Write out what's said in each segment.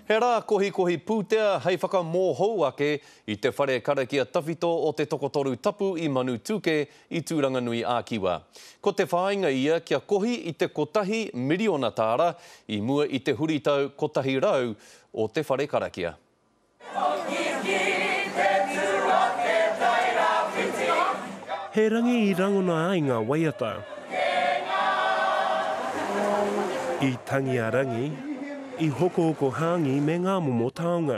He rā kohikohi pūtea hei whakamōhou ake i te whare karakia tawhito o Te Tokotoru Tapu i Manutūkē i Tūranganui-ā-Kiwa. Ko te whāinga ia kia kohi i te kotahi miriona tāra i mua i te huritau 100 o te whare karakia. He rangi i rangona ai ngā waiata. I tangi a Rangi, i hokohoko hāngī me ngā momo taonga.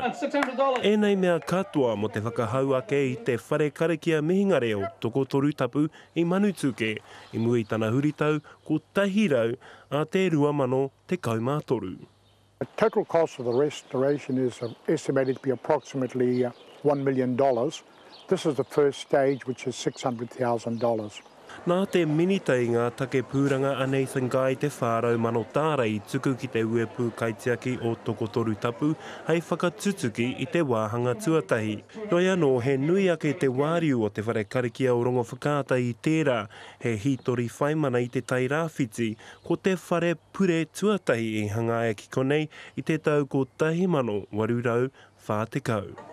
Ēnei mea katoa mō te whakahau ake i te whare karakia mihingare o Tokotoru Tapu i Manutūkē i mua i tana huritau 100 a te 2013. The total cost of the restoration is estimated to be approximately $1 million. This is the first stage which is $600,000. Nā te Minita i ngā take pūranga a Nathan Guy te 400,000 tāra i tuku ki te Uepū Kaitiaki o Tokotoru Tapu hei whakatutuki i te wāhanga tuatahi. Heoi anō, he nui ake te wāriu o te whare karakia o Rongowhakaata i tērā, he hītori whaimana i te Tai Rāwhiti, ko te whare pure tuatahi i hangaia ki konei i te tau 1840.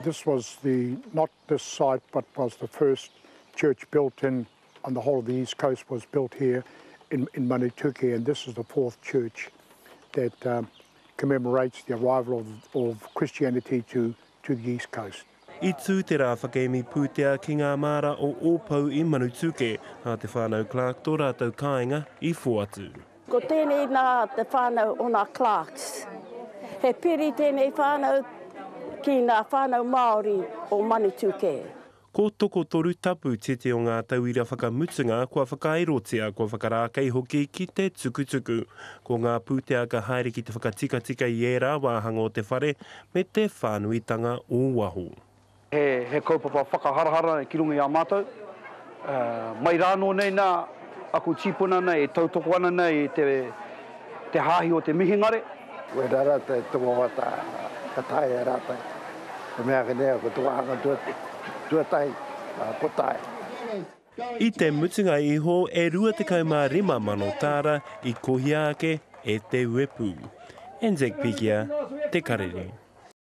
This was the, not this site, but was the first church built in, on the whole of the East Coast was built here in, in Manutuke, and this is the fourth church that um, commemorates the arrival of, of Christianity to, to the East Coast. I tū te rā whakaemi pūtea ki ngā māra o Ōpou i Manutūkē, nā te whānau Clarke tō rātou kāinga i whoatu. Ko tēnei nā te whānau o nā Clarkes. He piri tēnei whānau ki nā whānau Māori o Manutūkē. Ko tokotoru tapu titi o ngā tauira whakamutunga kua whakaerotia, kua whakarākei hoki ki te tukutuku. Ko ngā pūtea ka haere ki te whakatikatika i ērā wāhanga o te whare me te whānuitanga o waho. He kaupapa whakaharahara ki runga i a mātou. Mai rānō nei nā aku tīpuna nei e tautoko ana nei i te hāhi o te mihingare. Wera rātou e tomo wata ka taea e rātou. Te mea ake nei ko te wāhanga tuatahi ko taea. I te mutunga iho e 25 mano tāra i kohia ake e te uepū. Anzac Pikia, Te Karere.